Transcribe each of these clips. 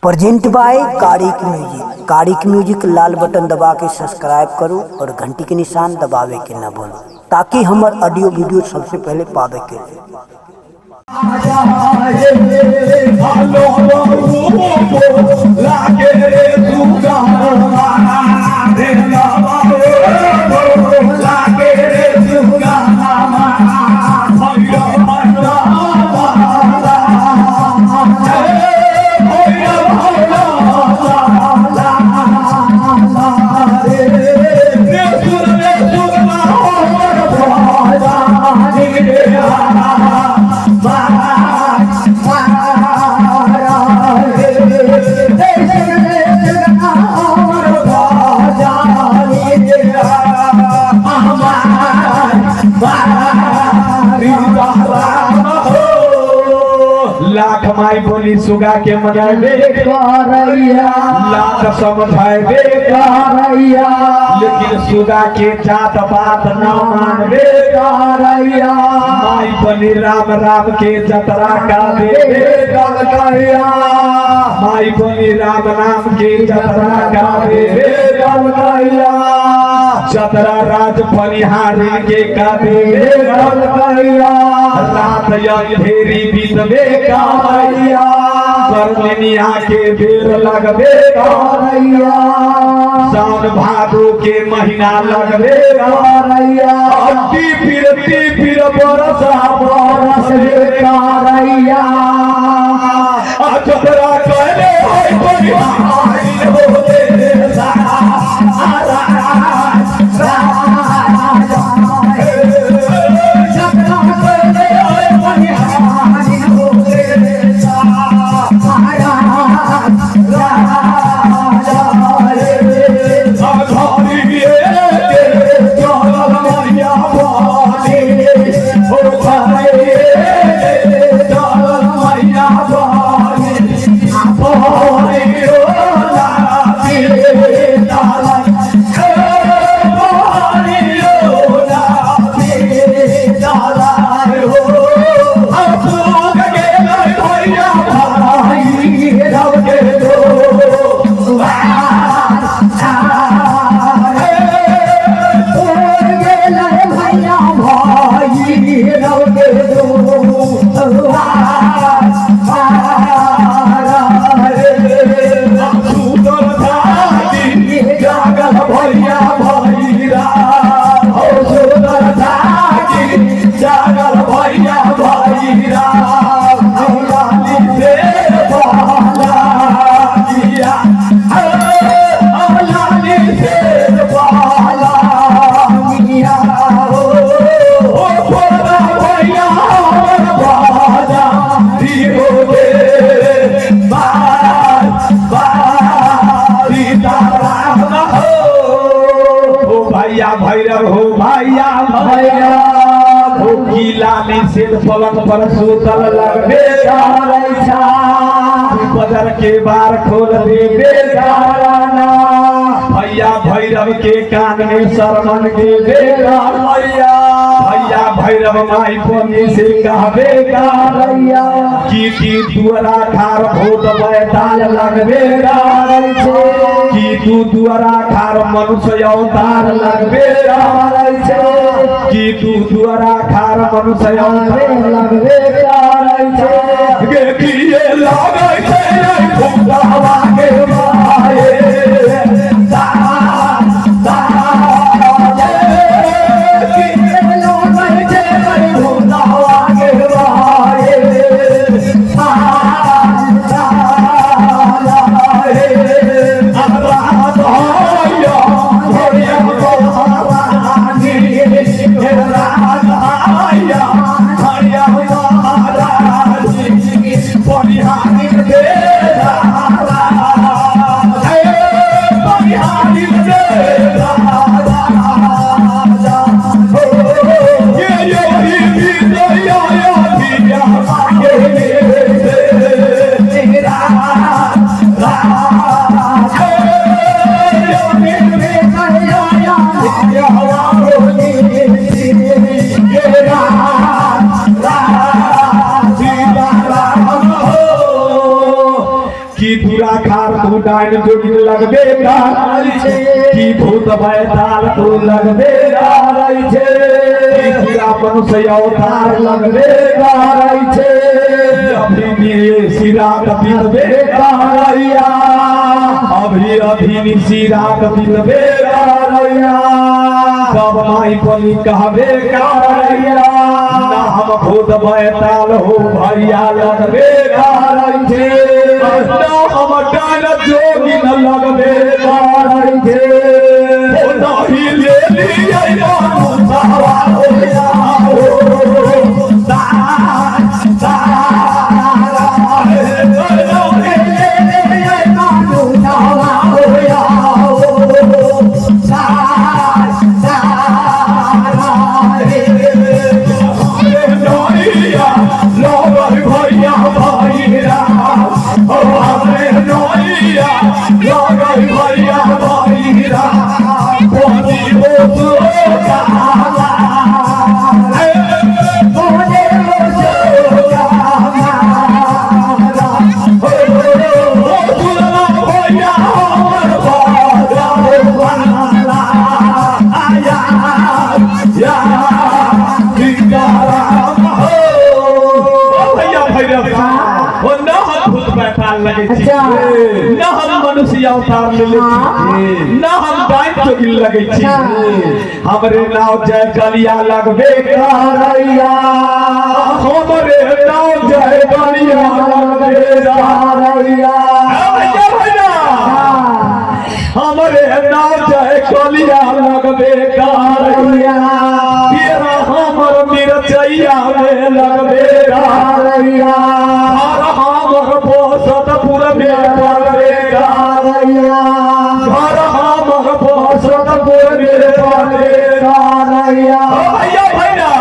Present by Karik music. Karik music Lal button दबा के subscribe करू और घंटी के निशान दबावे के न भूलू ताकि हमर ऑडियो वीडियो सबसे पहले पावे के लिए। लाख माई बोली सुगा के मनाबे करैया, लाख समझाबे करैया, लेकिन सुगा के जात बात न मानबे करैया, माई बनी राम राम के जतरा का देबे करैया, माई बनी राम नाम के जतरा का देबे करैया, जतरा राज बनिहारी के का देबे करैया, रात अंधेरी बीतबे करैया, करनिया के बेर लगबे करैया, सावन भादो के महीना लगबे करैया, ती फिर बरसा बरस करैया, जतरा कहले होय बनिहारी हो भैया भैरव हो भैया भैरव हो की लाली सिर पलंग पर सूतल लगबे बदर के बार खोल दे भैया भैरव के कान में सरमन के भैया भैया भैरव माई पोनी से कहबे की की दुअरा खार भूत बैताल लगबे की तू दुअरा खार मनुष्य अवतार लगबे की तू दुअरा खार मनुष्य अवतार लगबे गे किए लागै छै भूतवा के माए दा दा किए लागै छै भूतवा के माए दा दा रात होया होया भवानी रात आया हरिया महाराजी बनिहारी के दुरा खार तू डाइन जोगिन लगबे करै छै, की भूत बैताल तू लगबे करै छै, की पूरा मनुष्य अवतार लगबे करै छै। अभी निशिरात बितबे करैया, अभी अभी निशिरात बितबे करैया, तब माई बनी कहबे करैया, ना हम भूत बैताल हो भैया लगबे करै छै, ना हम डाइन जोगिन लगबे करै छै। ओ नहीं ले लियै मनुष्यवा होया हो न हम मनुष्य अवतार ले ले छी, न हम डाइन चोगिल लगे छी, हमरे नाव जय कलिया लगबे करैया, हमरे नाव जय कलिया लगबे करैया। भैया भैया हमरे नाव जय कलिया लगबे करैया, तेरा हमर मिरचैया में लगबे करैया, हर हमर बसतपुर में पड़बे करैया, घर हमर बसतपुर में पड़बे करैया। भैया भैया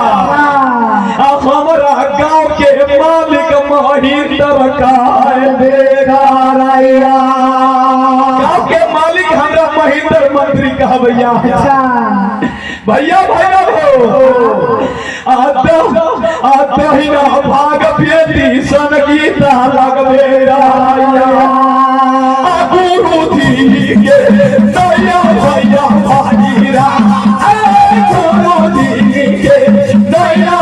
हमरा गाँव के मालिक महिंदर कहबे करैया, गाँव के मालिक हमरा महिंदर मंत्री कहबैया। भैया भैया हो दहिना भाग बेटी सन गीता लगबे रैया, गुरु जी के दया भैया भाईरा, गुरु जी के दया।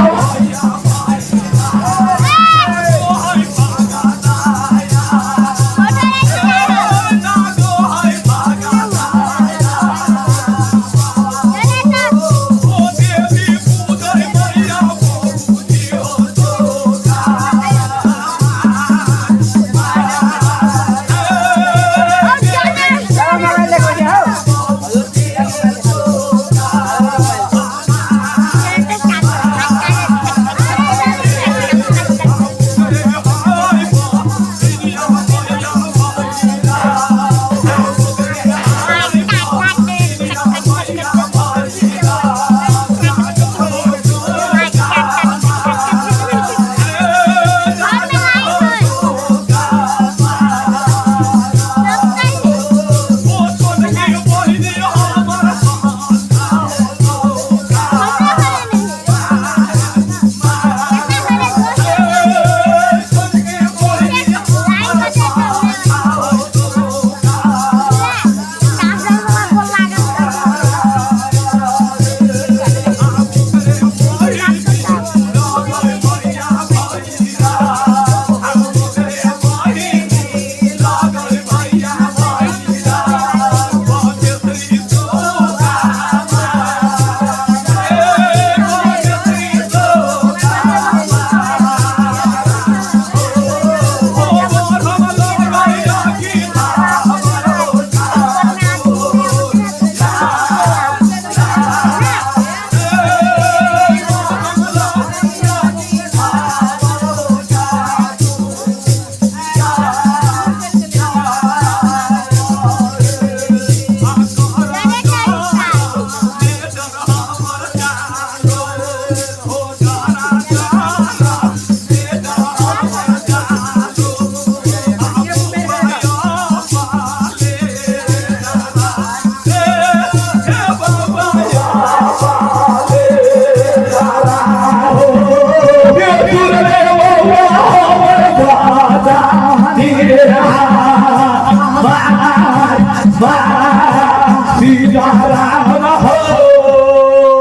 सीता राम हो।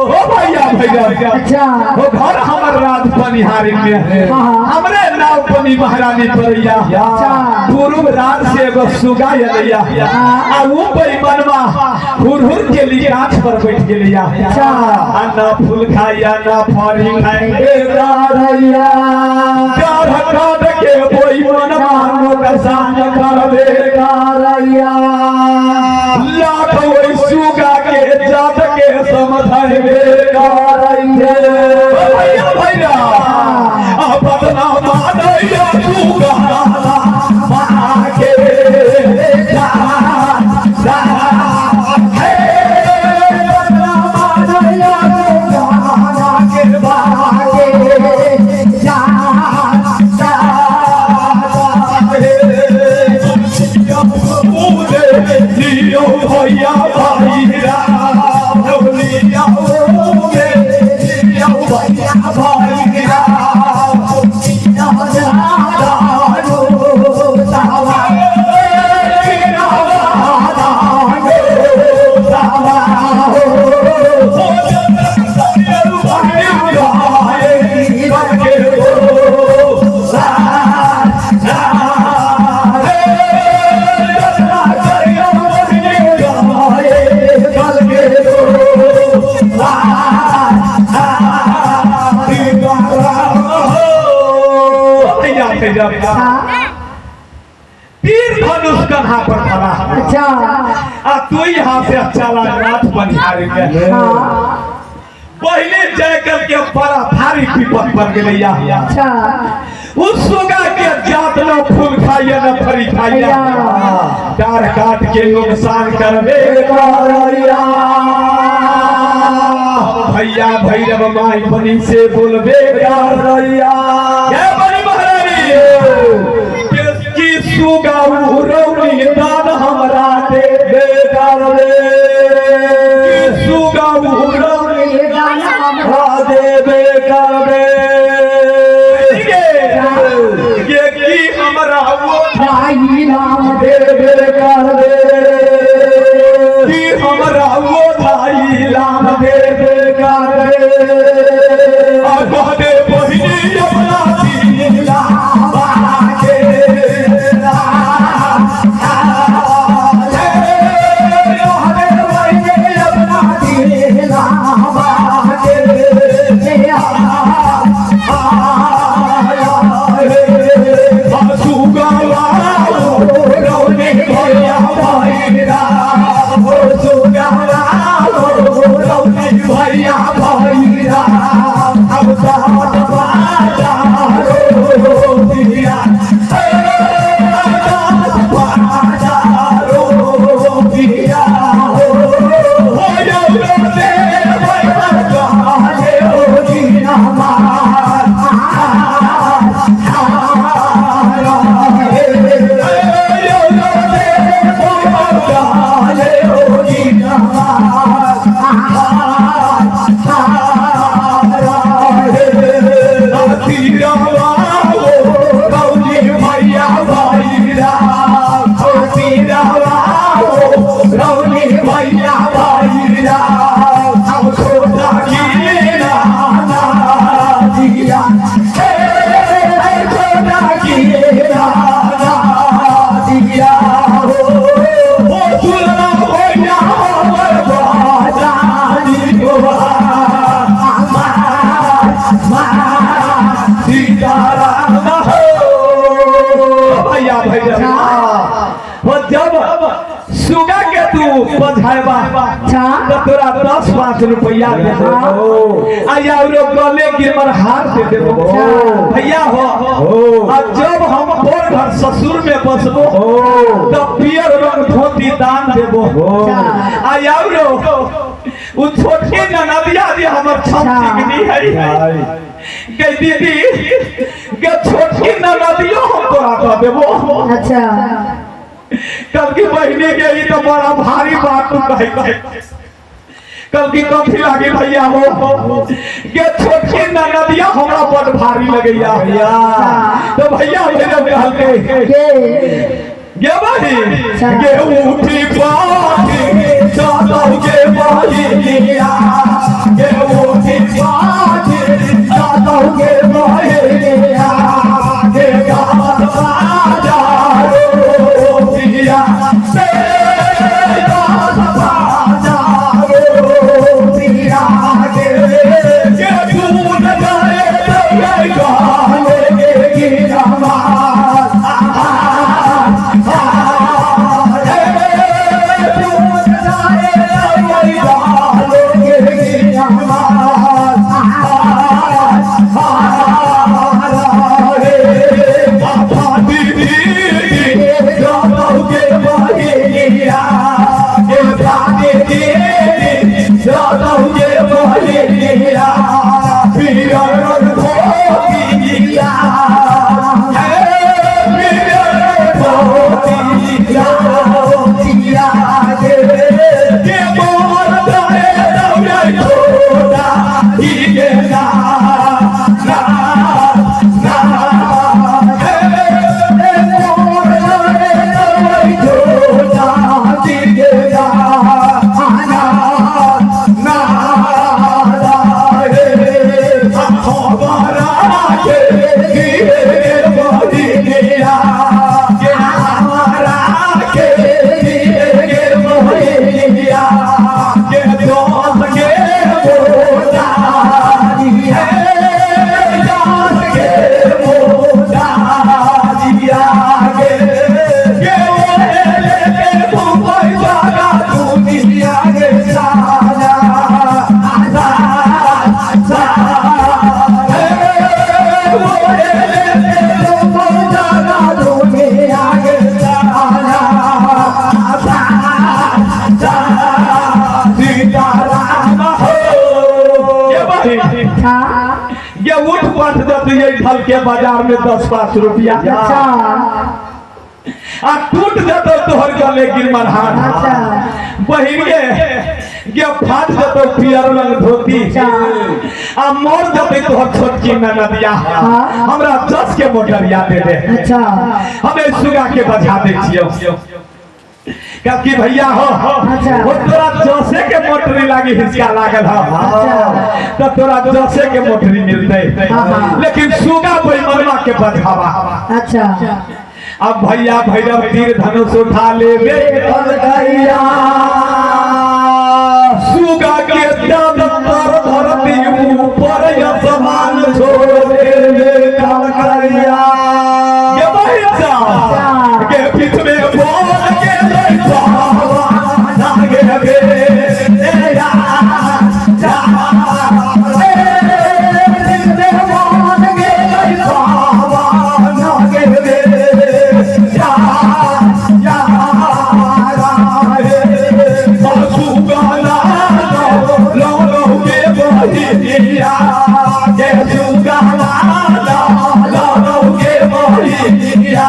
हो भैया भैया। अच्छा। हो घर हमर राज पनिहारी में है। हाँ। हमरे नाव पनी महारानी परैया। अच्छा। पूर्व राज से एगो सुगा अलैया आ ऊ बेईमानवा हुर हुर के लिए गाछ पर बैठ गेलैया। अच्छा। आ ना फूल खाइया ना फरी खाइया। करैया। गाढ़ काट के बेईमानवा नुकसान कर दे। करैया। लाख ओहि सुगा के जात के समझाइबे। करैया। भैया भैया अपना मानैया सुगा के जा जा हे अपना मानैया सुगा के बागे जा जा। लियो भैया भैया लियो लियो भैया भैया तीर धनुष कन्हा पर खड़ा। अच्छा। आ तू यहाँ से चला नाथ बनिहारी में। हाँ। पहले जाय करके बड़ा भारी विपद पड़ गेलैया। अच्छा। उस सुगा के जात न फूल खाइया न फरी खाइया। डार काट के नुकसान करबे करैया। भैया भैरव माई बनी से बोलबे करैया। जय बनी महारानी की सुगा रौनी दान हमरा दे दे कर दे। की सुगा रौनी देवे कर दे। ये की हमरा वो भाई नाम देवे कर दे। की हमरा वो भाई लाम देवे कर दे। आ कहदे बहिनी अपना दिला बाके भैया भैया वो जब सुगा के तू बझाएबा तो तोरा 10-5 रुपया दे देबो आ या औरो गले गिरमर हार दे देबो भैया हो। आ जब हम तोर घर ससुर में बसबो तो पियर रंग धोती दान देबो आ या औरो उ छोटकी ननदिया जे हमर छम चिकनी है गे दीदी गे छोटकी ननदियो हम तोरा दऽ देबो। अच्छा। कल की बहिनी के ई तो बड़ा भारी बात तू कहे कहे। कल की कथी लागी भैया हो के छोटकी ननदिया हमरा बड़ भारी लगैया। तो भैया भैरव कहलकै के गे बहिन गे उठी पाठी जादव गे बहिनिया गे उठी पाठी जादव गे बहिनिया गे गावत बाजा रोटिया से गावत बाजा रोटिया गे गे दूध जाए गे गाले गे गिरमा ये उठ पाठ दे ये ढल के बाजार में 10-5 रुपया अच्छा आ टूट जतो तोहर गले गिरमर हाथ अच्छा। बहिन गे गे फाट जतो पियर रंग धोती आ मर जते तोहर छोटकी ननदिया हमरा 10 के मोटरिया दे दे अच्छा हमें सुगा के बजा दे छियो कि भैया हो अच्छा। हो तोरा जसे के मोटरी लागी हिसका लागल हो अच्छा। तो तोरा जसे के मोटरी मिलते हाँ, हाँ। लेकिन सुगा बेईमानवा के बजावा अच्छा अब भैया भैरव तीर धनुष उठा ले बे गैया सुगा के दम पर धरती ऊपर आसमान छोड़ दे कलकरिया के भैया के पीठ में बोल के लई बाबा जागे बे ए या जा ए दिल मान के लई बाबा जागे बे जा या सुगाना लो लो के बहिया के सुगाना लो लो के बहिया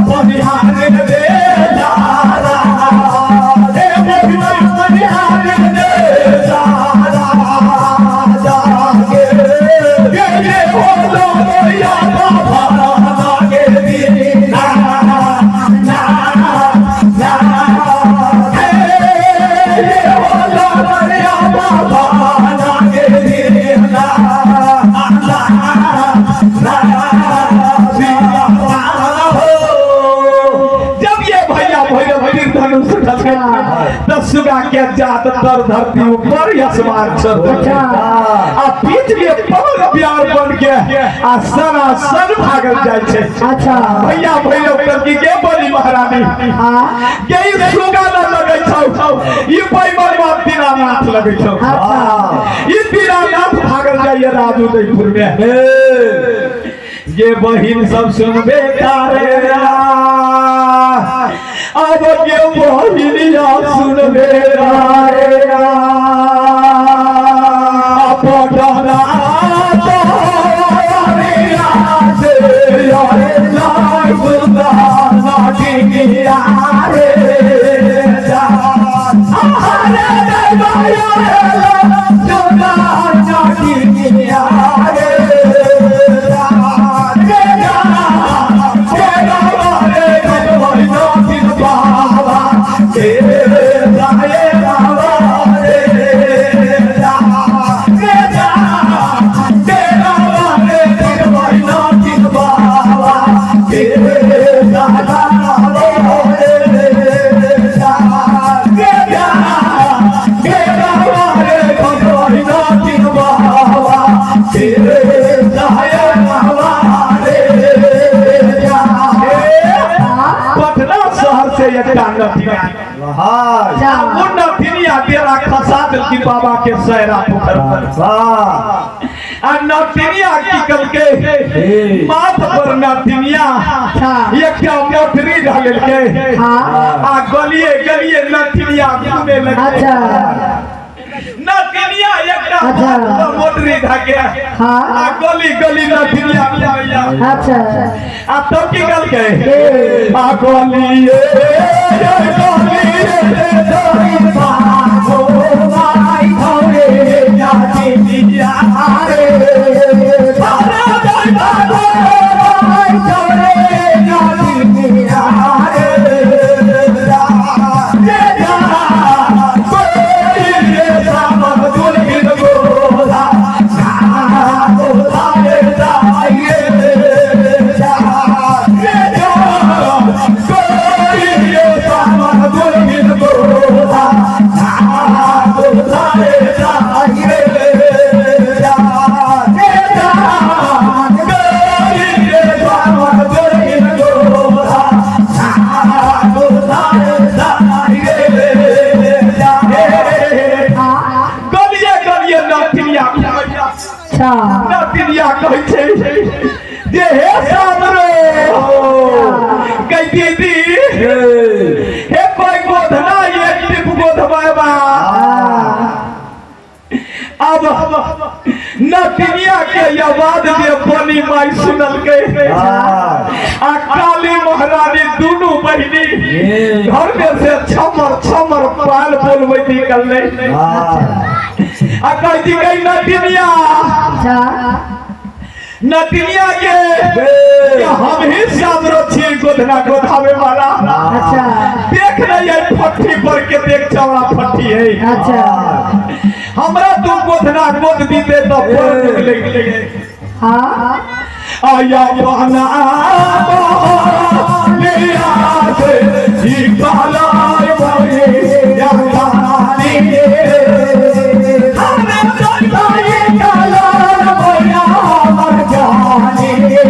बनिहार दे दारा ए बनिहार दे दारा जागे के के बोलो या बाबा के दीना ना ना जब ये भैया भैरव तीर धनुष उठल त सुगा के जात तर धरती ऊपर आसमान छत अच्छा। आ बीच में पवन प्यार बन के आ सना सन भागल जाइ छै अच्छा भैया भैरव करकी के बड़ी महारानी हाँ के ई सुगा न लगै छौ ई बैमनवा दीनानाथ लगै छौ अच्छा। ई दीनानाथ भागल जाइए राजू उदयपुर में ये बहिन सब सुनबे तारे अब के बहिनिया सुनबे तारे पटना तारे से यारे लाल गुंदा नाटिया रे जा आरे दरबाया रे गुंदा नाटिया रे जा रे जा रे रे छै एकटा नथिया। हाँ। ओ नथिनिया डेरा खसा देलखिन बाबा के सैरा पोखर पर। वाह। आ नथिनिया की कलकै, माथ पर नथिनिया एकटा मोटरी ढलेलकै आ गलिए गलिए नथिनिया घूमे लगलै। नथिनिया एकटा माथ पर मोटरी ढके आ गली गली नथिनिया घूमैया। आ तब की कहलकै, आ गलिए गलिए गलिए नथिनिया घुमैया। नथिनिया कहै छै जे हे सामरो गई दीदी, हे कोई गोधना एक टिप गोधबाबा। अब नथिनिया के आवाज जे बनी माई सुनलकै आ काली महारानी दुनू बहिनी घर में से छमर छमर पाल बोलबैत निकललै आ कहै छी गई नथिनिया, नतिनिया के हम ही सामरो छी गोधना गोधावे वाला। देख नहीं है फट्टी पर के देख चौड़ा फट्टी है। हमरा तू गोधना गोद दीते तो पर निकले। आया बहना लिया से जी काला या काली हमने चलाई काला भैया मर जाने के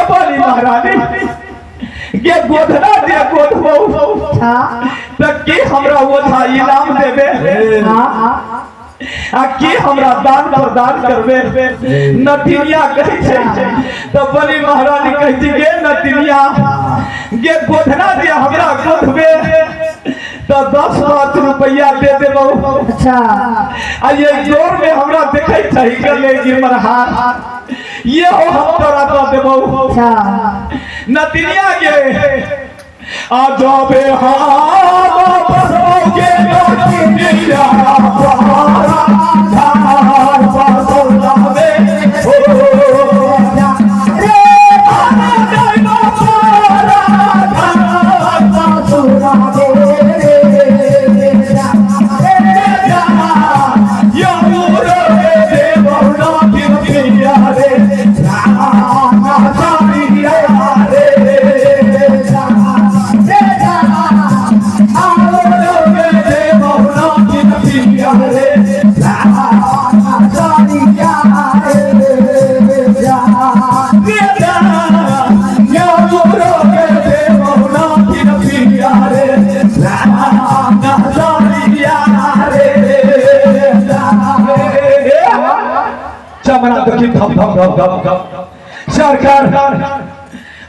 बोली महारानी के गोधना जे गोधबौ त के हमरा ओझा इनाम देबे आ के हमरा दान प्रदान करबे? नतिनिया कहै छै त बलि महारानी कहै छै गे नतिनिया गे गोधना जे हमरा गोधबे त 10-5 रुपैया दे देबौ। आ ये जोर में हमरा देखै छै गले गिरमर हार ये हो हम तोरा दऽ देबौ। नतिनिया गे आ जाबे हम बसोगे नतिनिया पारा धार बसोलावे हो रे आना जाइबो पारा धार बसोलावे रे रे जा यमुर रे बहुना तिया रे ना सारिया रे जा रे जा सरकार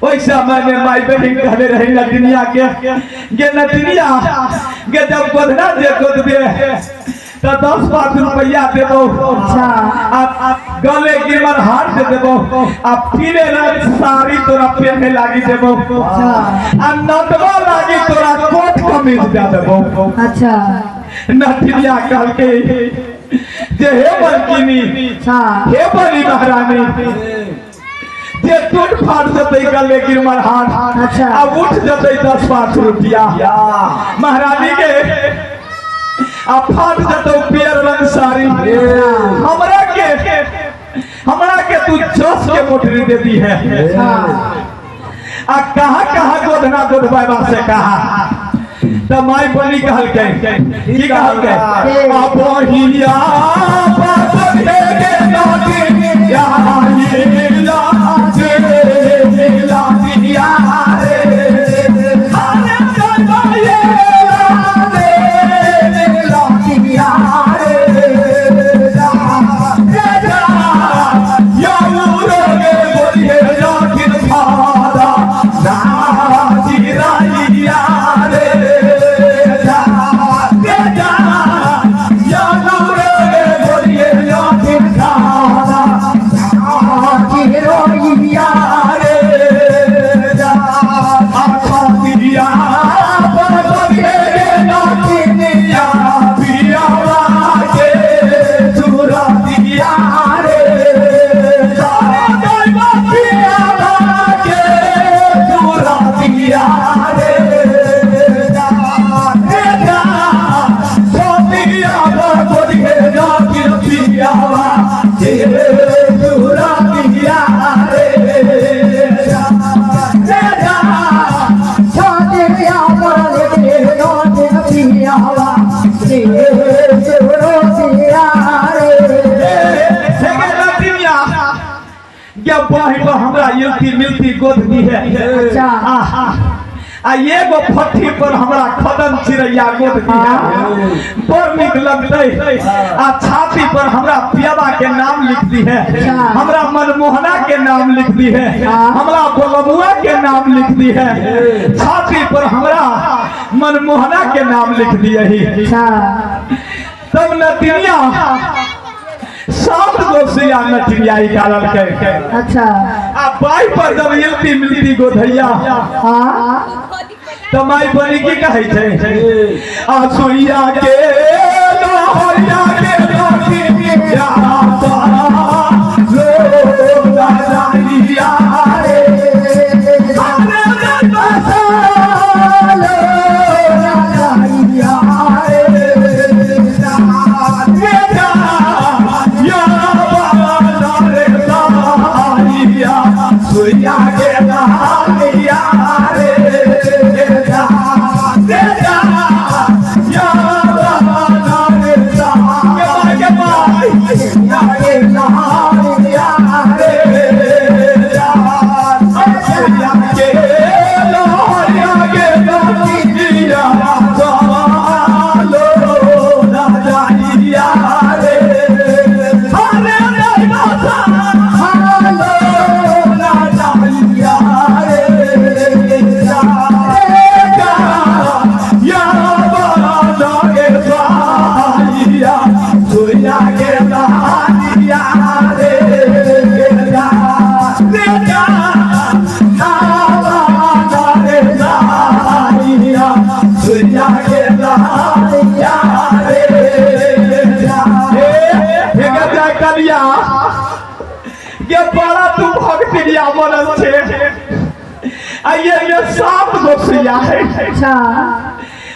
ओहि समय में माई बहिन कहले रही नदिनिया के, गे नदिनिया गे जब गोधना जे गोदबे तो 10-5 रुपया देबो। अच्छा। आ गले गिरमर हार दे देबो, आ पीले रंग साड़ी तोरा पहने लागी देबो। अच्छा। आ नटवा लागी तोरा कोट कमीज दे देबो। अच्छा। नथिया कहलके जे हे बलकिनी, अच्छा। हे बड़ी महारानी, जे टूट फाट जतै गले गिरमर हार। अच्छा। आ उठ जतै 10-5 रुपया महारानी के, आ फाट जतौ पियर रंग साड़ी, हमरा के तू जस के मोटरी दे दी है। अच्छा। आ कहाँ कहाँ गोधना गोधबाबा से कहा त माई बनी कहलकै, की कहलकै? अबहिया बात के नदिया ला जे लादिया रे, अरे ये रे लादिया रे, जा जा या रे बोलिए लाखिन फादा नाचिराइया रे, जा जा या रे बोलिए लाखिन फादा नाचिराइया रे, जा आखिया बोलिए नाचिनिया पियावा के चुरा दिया रे, जा पियावा के चुरा दिया रे, जा जा सोनिया बोलिए नाचिन पियावा के चुरा दिया रे, जा जा छातिया पर नोटिन पियावा रोटिया रे। जब बाही पर हमरा इलती मिलती गोद दी है। अच्छा। आहा, आ एगो फट्ठी पर हमरा खदन चिड़ैया गोद दी है, बड़ नीक लगतै। आ छाती पर हमरा पियाबा के नाम लिख दी है। अच्छा। हमरा मनमोहना के नाम लिख दी है। हाँ। हमरा बोलबुआ के नाम लिख दी है। छाती पर हमरा मनमोहना के नाम लिख दिए ही। अच्छा। तब नतिनिया 7 गो सुइया नटिनिया निकालल के। अच्छा। आ बाई पर जब इलती मिलती गोधैया, हाँ। त माई बनी की कहै छै? आ सुइया के लोहरिया के नटिनिया लो दादाइया रे, अरे लो राजाइया रे। या बाबा रे दाइया सुइया के लालिया रे, जा जा या बाबा रे दा के बाय के बाय या के लालिया रे। रे जा सुइया के लोहरिया के नदिया लो राजाइया रे, अरे रे बाबा हालो राजाइया रे, जा जा या बाबा के साइया सुइया के लालिया रे, जा रे जा बाबा रे साइया सुइया के लालिया रे, जा हे गजा कलिया ये बड़ा तू भक्तिया बनल छे, आ ये में 7 गो सुइया है। अच्छा।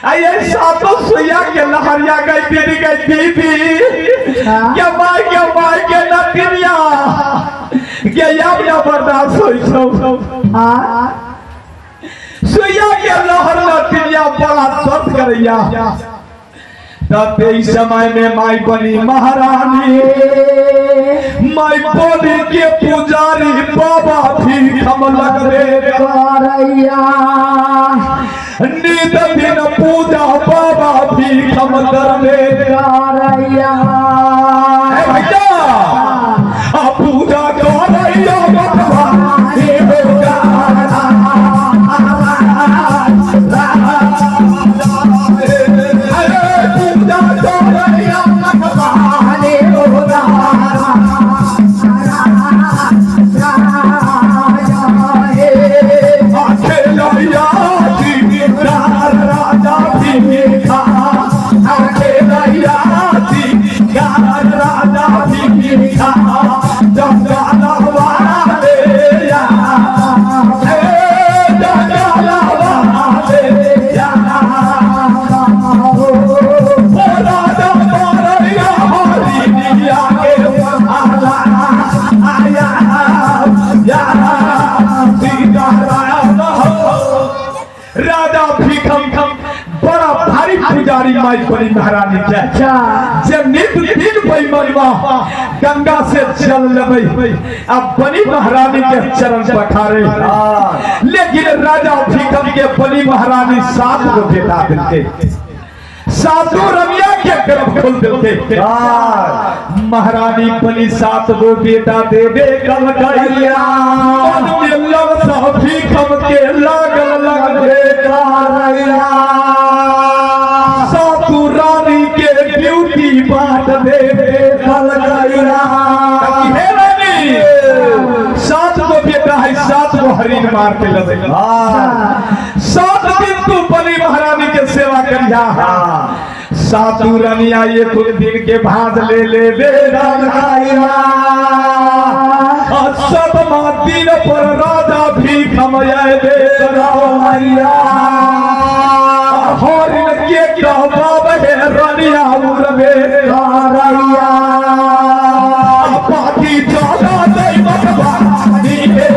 आ ये सातों सुइया के लहरिया गई दीदी गई दीदी। हाँ। के माय के माय के नतिनिया के याब या बर्दाश्त होई छौ। हाँ। सुइया के लहर नतिनिया बड़ा दर्द करैया। तब इस समय में माई बनी महारानी, माई बनी के पुजारी बाबा भी हम लगबे करैया। नित दिन पूजा बाबा भी हम करबे करैया। ए भैया, आ पूजा कर पुजारी माई बनी महारानी के जे नित दिन बेईमानवा गंगा से जल लेबै आ बनी महारानी के चरण पखारे। लेकिन राजा भीखम के बनी महारानी 7 गो बेटा देलकै, सातों रमिया के गर्भ खोल देलकै। महारानी बनी 7 गो बेटा देवे कलकैया, मन में लव भीखम के लागल लगबे करैया। सातों रानी के ड्यूटी बांट देवे कलकैया। हे रानी, 7 गो बेटा है, 7 गो हरिण मार के लदे। 7 दिन तू बनी महारानी के सेवा करिया। सातु रनिया एक दिन के भाज ले ले सतमा दिन पर राजा भीखम आए रमैया। हरिण के कहबाब हे रनिया उड़बे करैया। पाठी चला दैवत बानी हे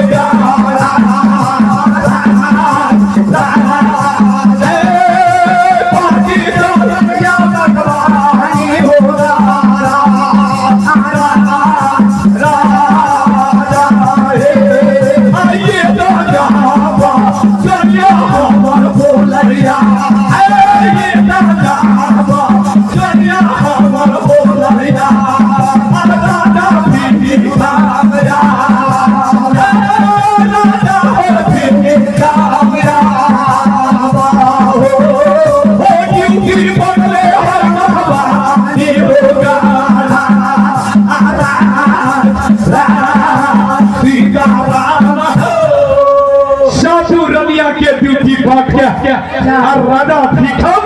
के ड्यूटी बांट के और राजा भीखम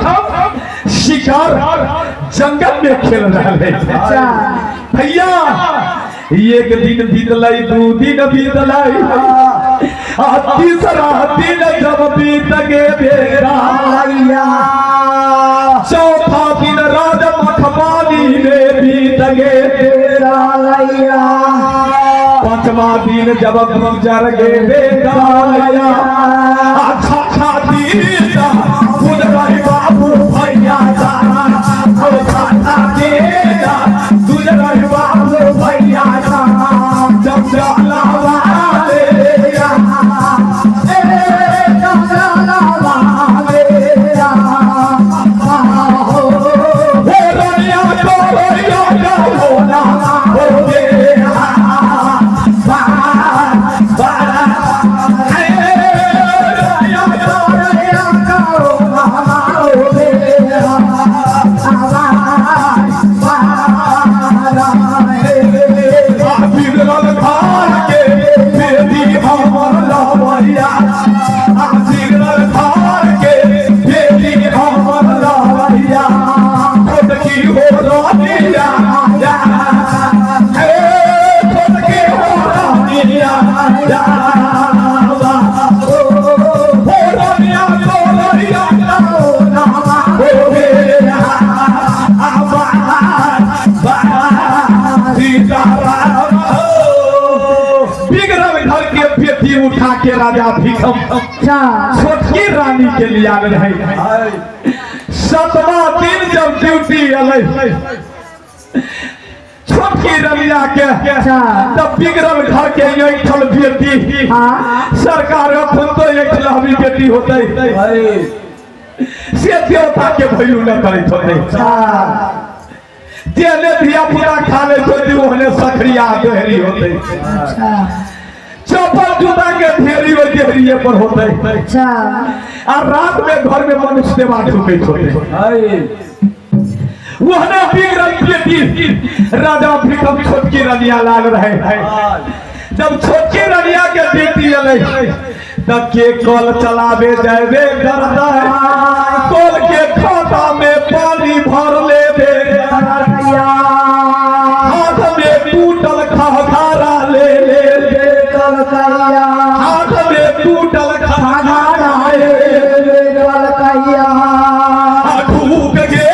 शिकार जंगल में खेल रहे है। भैया एक दिन बीतलै, 2 दिन बीतलै, आ तीसरा दिन जब बीत गे बेरा, चौथा दिन राजा मखबानी में बीत गे बेरा, 5वां दिन जब गुजर गे बेरा, छठा दिन गुजर बाबू भैया गुजर बाबू भैया जब उठा के राजा भीखम छोटकी रानी के लिए आवे रहे। 7वां दिन जब ड्यूटी अलै छोटकी रमिया के, तब बिगड़ल घर के ऐठल बेटी। सरकार अपन तो ऐठल हमी बेटी होते से देवता के भैलू न करैत होते। जेने धिया पुता खा ले होते ओहने सखरिया दोहरी होते। चप्पल जूता के ढेरी ओहि ढेरिए पर होते। आ रात में घर में मनुष्य देवा ढुकैत होते। ओहने बिगड़ल बेटी राजा भीखम छोटकी रनिया लाल रहे। जब छोटकी रनिया के बेटी अलै तब के कल चलावे जावे करता है, कल के खाता में पानी भर लेवे, हाथ में टूटल खखारा ले ले, हाथ में टूटल खखारा ले ले, ढूक गे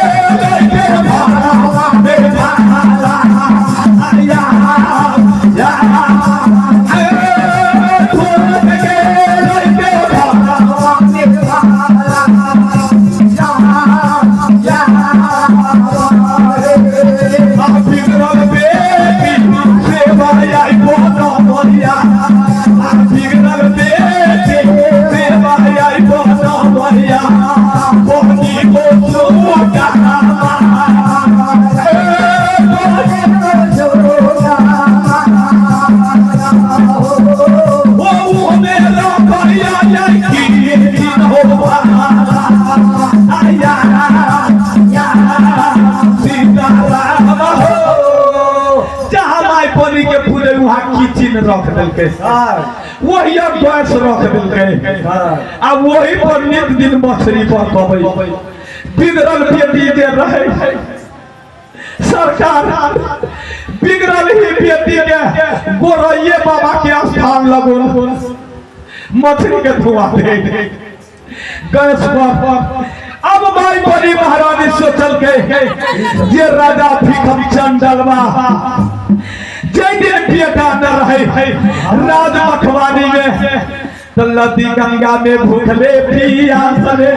रख देलकै, वही गैस रख देलकै आ वही पर नित दिन मछली पकबै। बिगड़ल बेटी जे रहे सरकार, बिगड़ल ही बेटी के गोरैये बाबा के स्थान लगो मछली के धुआं दे गैस पर। अब माई बड़ी महारानी सोचल के ये राजा भिखम चंडलवा जे दिन बेटा न रहे राज मखवानी में तो नदी गंगा में भूखले पियासले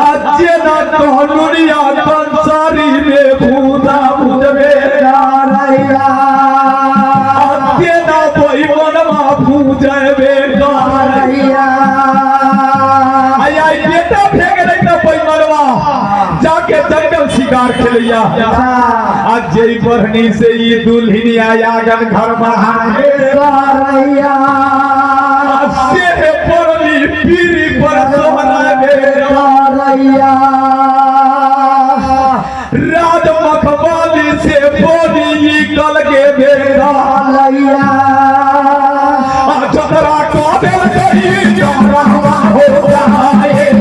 अच्छे न कहनुरिया कंसारी में भूता भूजबे करैया अच्छे न कोई मनवा भूजबे करैया। आई आई बेटा फेंक रही ना पैमरवा जाके जंगल शिकार खेलैया। आज जई बढ़नी से ये दुल्हनी आयागन घर बहारे करैया से पड़ली पीरी पर सोहरा गे करैया। राज मखवाली से बोली कल के बेरा करैया जतरा को दिल गई जतरा हो जाए।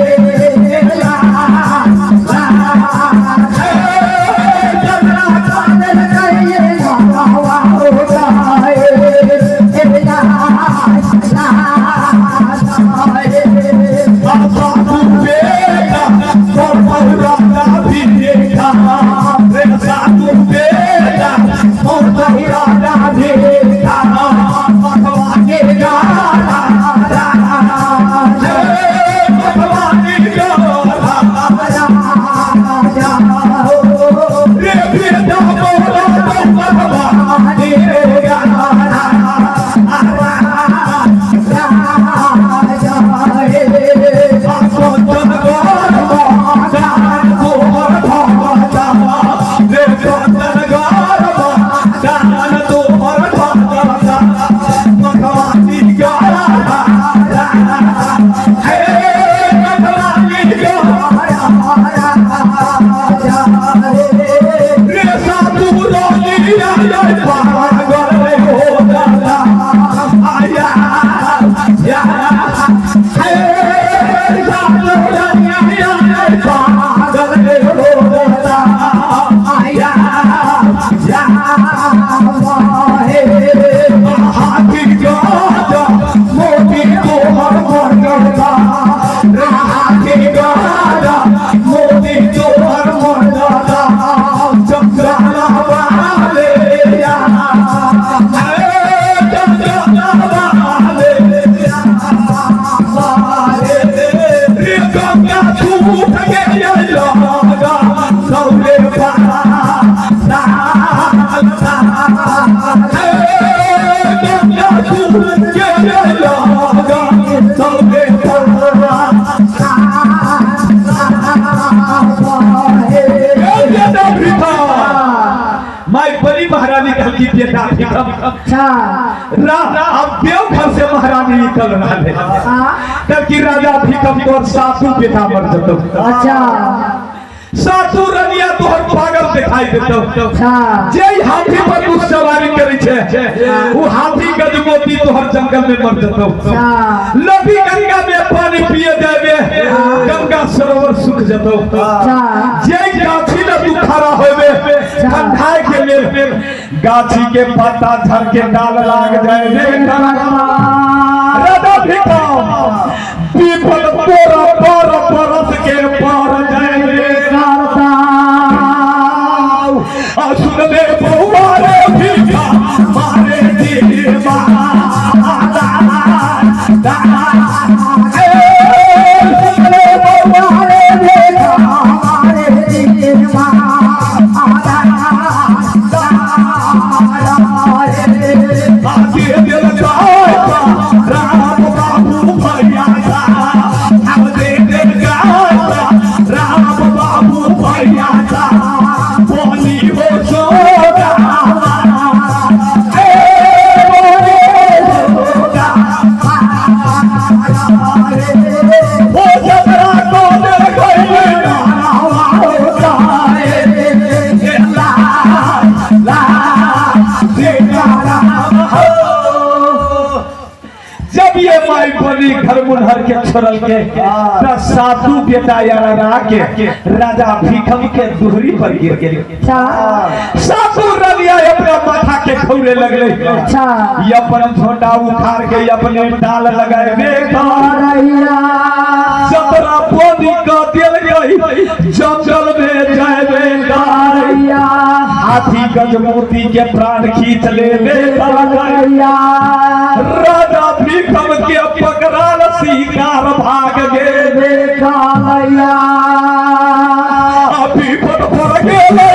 माई बड़ी महारानी कहती बेटा अच्छा अब देवघर से महारानी निकल रहा है तब राजा भिकम तोर सासू बेटा मर जतो। अच्छा सासू रनिया तोहर पागल दिखाई देतो। अच्छा जे हाथी पर तू सवारी करै छे वो हाथी गजमोती तोहर जंगल में मर जतो। नदी गंगा में पानी पिए जाबे गंगा सरोवर सूख जतो। जे गाछी में तू खड़ा होबे ठंडाई के लेल गाछी के पत्ता झड़ के डाल लाग जाए। राजा भिकम पीपल तोरा पर परस के पार जाए। सुन ले बउआ रे भिखा मारे जीवा राम बाबू भैया दे दे। मुनहर के छोड़ल के त सातु बेटा यारा के राजा भीखम के दुहरी पर गिर गेल। सातु रलिया अपना माथा के खौले लगले। ये अपन झोंडा उखाड़ के अपने डाल लगाए जतरा पानी का दिल गई जंगल में जाए हाथी गजमोती के प्राण खींच ले राजा भीखम के पकड़ाल शिकार भाग गए अभी पट पड़ गेलै।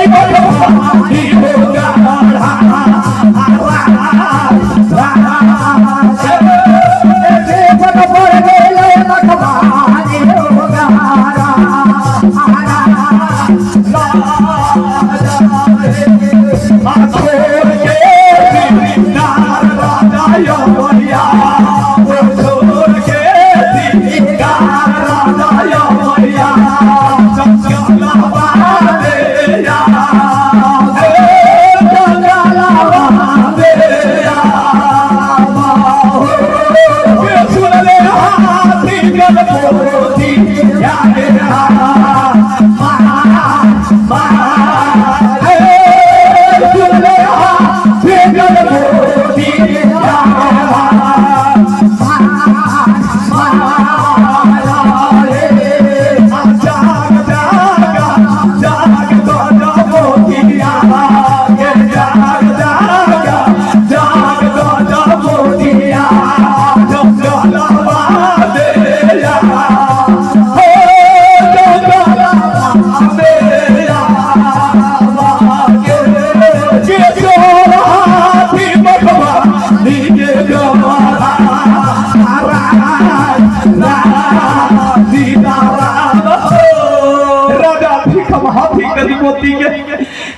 राजा भीखम हाथी गजमोती के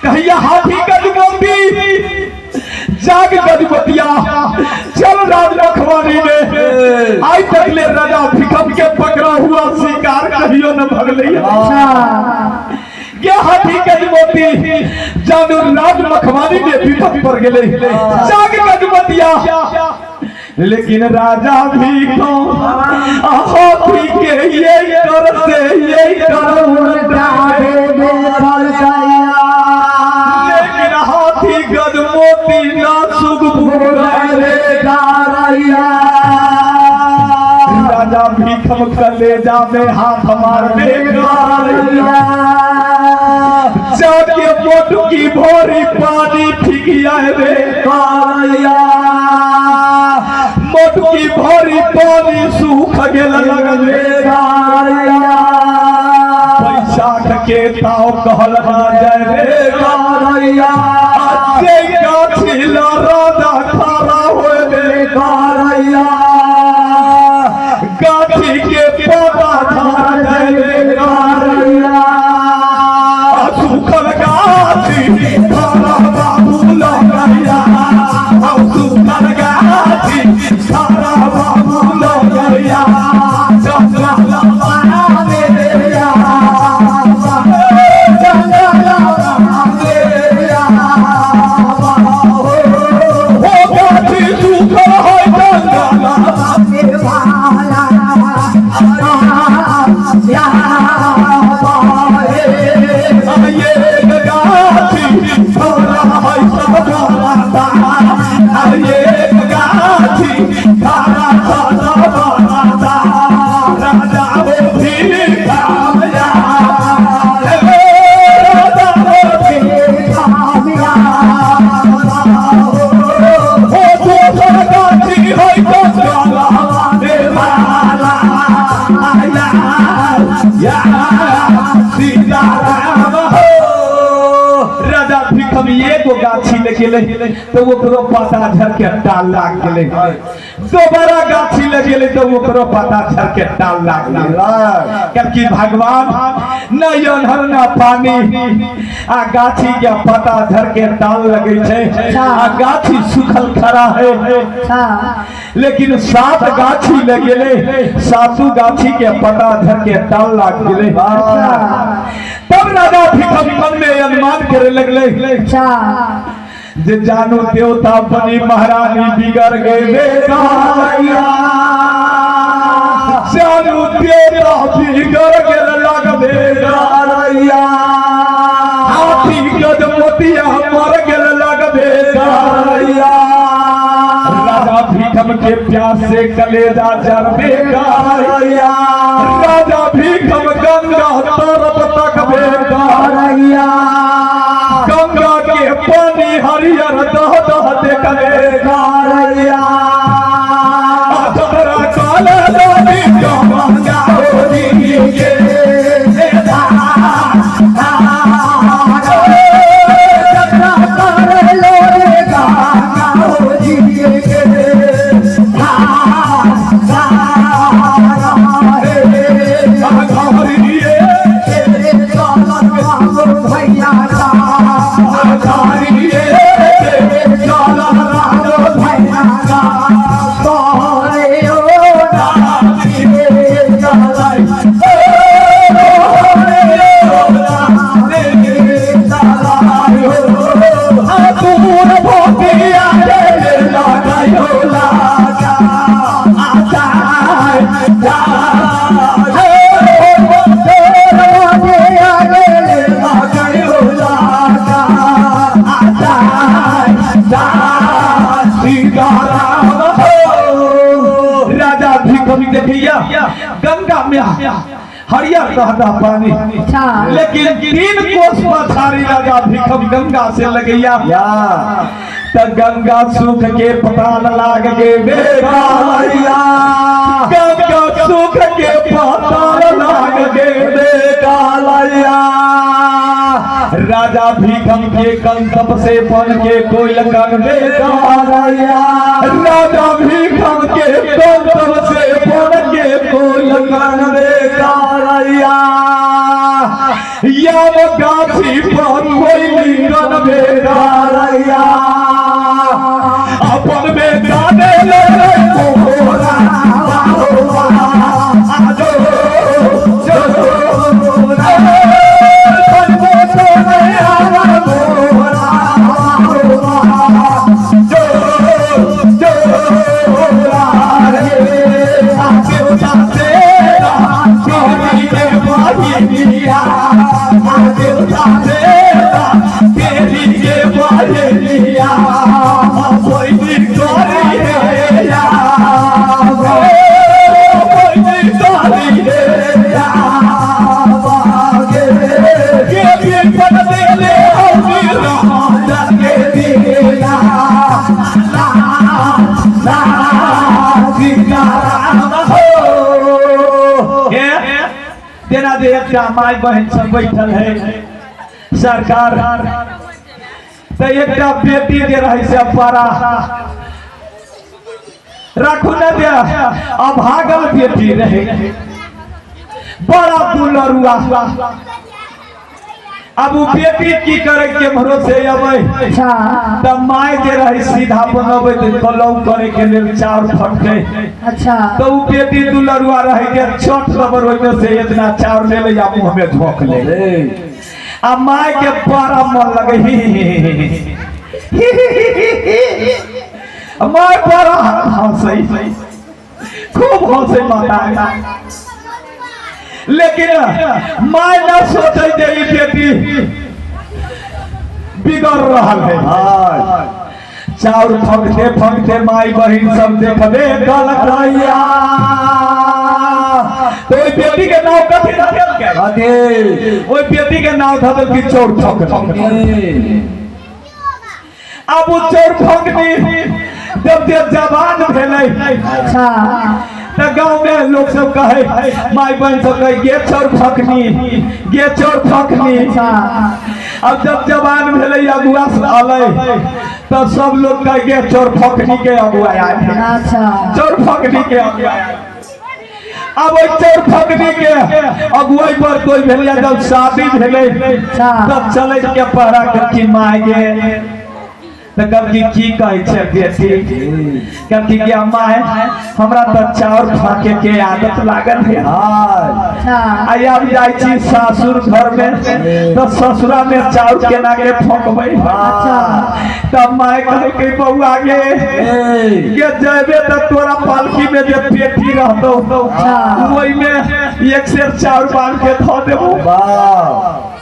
कहिया, हाथी गजमोती जाग, गजमोतिया चल राज रखवानी में। आई तक ले राजा भीखम के पकड़ा हुआ शिकार कहियो न भगले। ये हाथी गजमोती जानू राज मखवानी में विपद पर गेले, जाग गजमोतिया। लेकिन राजा भीखम हाथी के ये कर से ये कर, लेकिन हाथी गजमोती ना सुख। राजा भीखम कलेजा में हाथ मार दे, जाके मोटकी भोरी पानी फिकिया रे, मोटकी भरी पानी सूख गेल लगले। बैसाख के ताव कहल ना जाए रे, गाछी ला राजा खड़ा होए रे, गाछी के पौधा झाड़ जाए रे, सूखल गाछी खड़ा बाबू लगैया, सूखल गाछी खड़ा बाबू लगैया। गाछी सूखल है जंगल। ये गाछी खड़ा है सब बराता, ये गाछी खड़ा सब बराता। राजा वो भीखामया, राजा वो भीखामया, हो दोसर गाछी है जंगल वाला। या सीताराम हो। राजा भीखम एगो गाछी ले गेलै तो ओकरो पत्ता झड़ के टाल लाग गेलै। दोबारा गाछी ले गेलै तो ओकरो पत्ता झड़ के टाल लाग गेलै। क्योंकि भगवान न अन्हर न पानी, आ गाछी के पत्ता झड़ के टाल लगे छै, आ गाछी सुखल खड़ा है। लेकिन 7 गाछी ले गेलै, सातु गाछी के पत्ता झड़ के टाल लाग गेलै। तब राजा भीखम मन में अनुमान करे लगले जे जानो देवता बनी महारानी बिगड़ गए। देवता बिगड़ गेल लगबे करैया हाथी गज मोतिया मर गेल लगबे करैया राजा भीखम के प्यास से कलेजा जरबे करैया राजा भीखम गंगा तरफ तकबे करैया गंगा के पानी हरियर दह दह देखबे करैया तोरा काला दानी गंगा होरी के राजा भिखम देखिया गंगा में हरियर रहता पानी, लेकिन 3 कोस पछाड़ी राजा भिखम गंगा से लगैया त गंगा सूख के पताल लाग के बेकारिया, गंगा सूख के पताल लाग के बेकारिया। राजा भीखम के कंतप से बन के कोयल कन बेकारिया, राजा भीखम के कंतप से बन के कोयल कन बेकारिया। याम गाछी पर कोयली कन बेकारिया, अपन में गाने लगे मोरा जेना जे एकटा माय बहन सब बैठल है सरकार, तो एकटा बेटी जे रहे से पारा राखू न दे अभागल बेटी रहे, बड़ा दुलरुआ। अब उ बेटी की करे के भरोसे अबै त my जे रहे सीधा बनबै त कलौ करे के लेल चाउर फटके। अच्छा तो उ बेटी दुलरुआ रहे के छोट खबर ओइमे से इतना चाउर ले ले या मुंह में झोंक ले। आ my के बड़ा मन लगे ही ही ही, my बड़ा हंसै, खूब हंसै माता। लेकिन my ना सोचे जे ई बेटी बिगड़ रहल है। चाउर फंकते फंकते माई बहिन सब देखबे गलकैया। तो ओई बेटी के नाम कथी धऽ देलकै? ओई बेटी के नाम धऽ देलकै चौर फंकनी। अब उ चौर फंकनी जब जे जवान भेलै अच्छा त गाँव में लोग सब कहे, माई बहन सब कहे गे चौर फकनी, गे चौर फकनी। अब जब जवान भेलै अगुआ अलै त सब लोग कहे गे चौर फकनी के अगुआ आयल, अच्छा चौर फकनी के अगुआ आयल। अब ओहि चौर फकनी के अगुआई पर कोई भेलै, जब शादी भेलै तब चलै के पहरा के माय गे तऽ कहलकी की कहै छै बेटी? कहलकी कि अम्मा है, हमरा तऽ चाउर फाके के आदत लागल है। अच्छा। आई आब जाइ छी सासुर घर में तऽ ससुरा में चाउर केना के फकबै? अच्छा। तब माय कहै के बौआ गे, के जेबे तऽ तोरा पालकी में जे पेटी रहतौ, ओहिमे एक सेर चाउर बांध के धऽ देबो। वाह।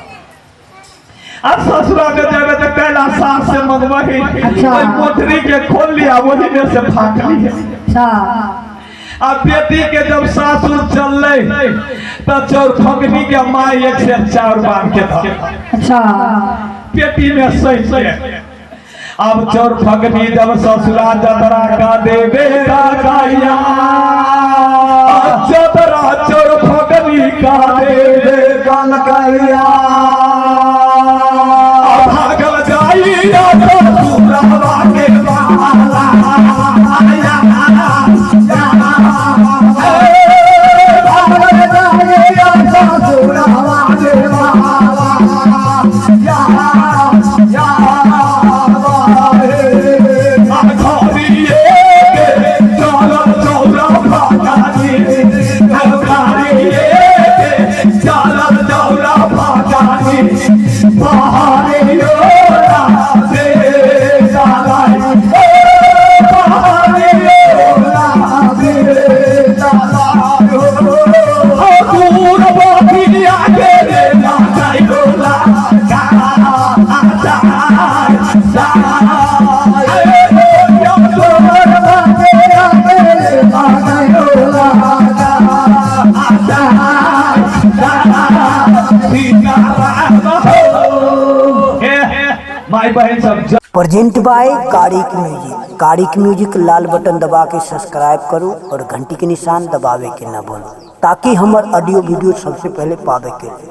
आ ससुरा में जेबे तऽ कैला सास से मंगबही। अच्छा। ओहि मोटरी के खोल लिया, वही में से फाक लिया। अच्छा। आ बेटी के जब सासुर चललै तऽ चौर फकनी के माय एक सेर चाउर बांध के धऽ अच्छा। पेटी में सही के। अब चोर फगनी जब ससुरा जतरा का देवे काया, जतरा चोर फगनी का देवे कनकैया। भागल जाइया ससुरावा के बाला, भागल जाइया ससुरवा के बाला, या या घरिए के चलल चौरा फगानी, घरिए के चलल चौरा फगानी, पहाड़ियों से सालाई, पहाड़ियों से दूर बकिया के रे ना जाइलोला जा जा जा। माई बहन सब। Present by Karik music. Karik music Lal button दबा के सब्सक्राइब करू और घंटी के निशान दबावे के न भूलू, ताकि हमर ऑडियो वीडियो सबसे पहले पावे के लिए।